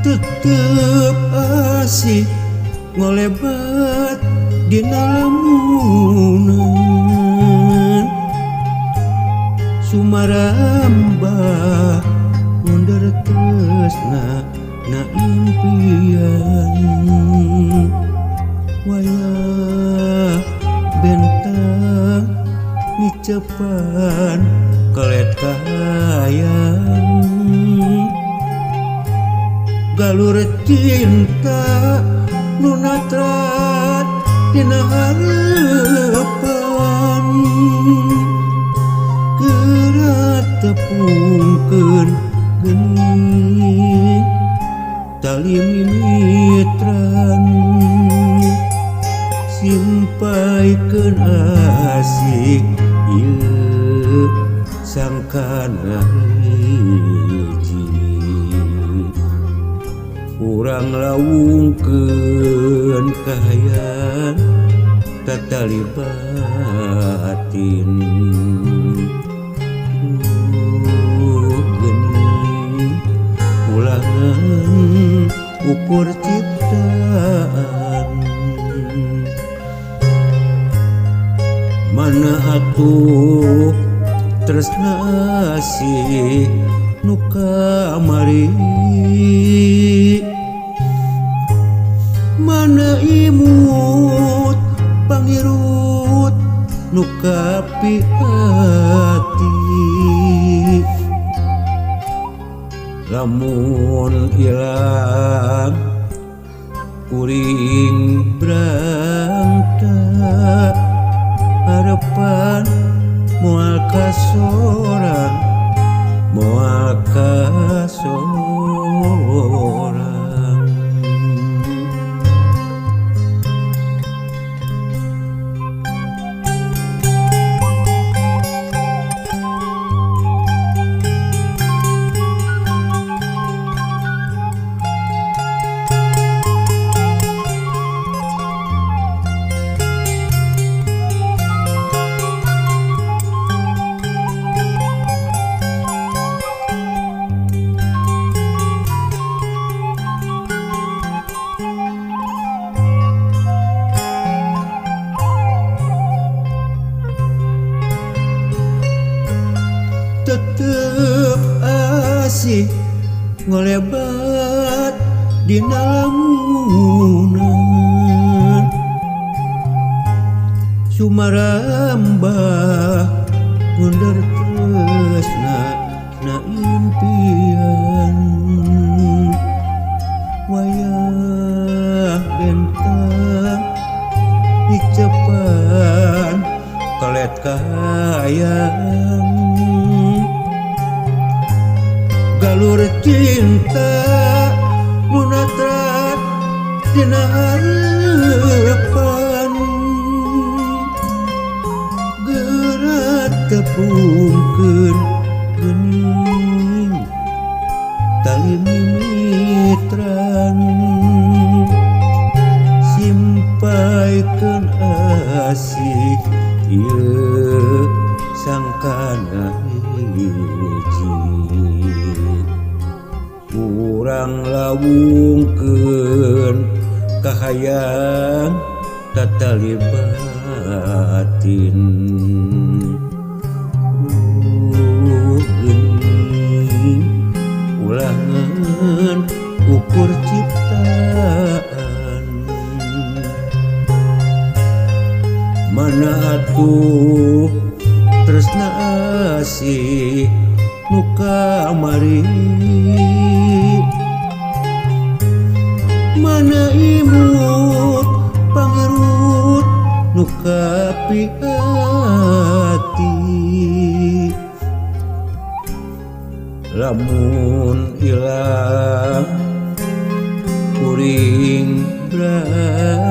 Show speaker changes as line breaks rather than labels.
Tetep asih ngolebat dina lamunan, sumarambah ngundar tresna na impian. Wayah bentang micepan keletayan, galur cinta nu natrat dina hareupan, geura tepungkeun geuning tali mimitran, simpaikeun asih ieu sangkana hiji. Urang lawungkeun kahayang tatali batin. Geuning ulangan ukur ciptaan, mana atuh tresna asih nu kamari, mana imut pangirut nu kapi hati. Lamun ilang kuring brangta, harapan moal kasorang, moal kasorang. Tetep asih ngolebat dina lamunan, sumarambah ngundar tresna na impian. Wayah bentang dicepan kelet kahayang, galur cinta nu natrat dina hareupan, geura tepungkeun geuning tali mimitran, simpaikeun asih ieu sangkana hiji. Urang lawungkeun kahayang tatali batin. Geuning ulangan ukur ciptaan, mana atuh tresna asih nu kamari, mana imut pangirut nepi hati. Lamun ilang kuring berarti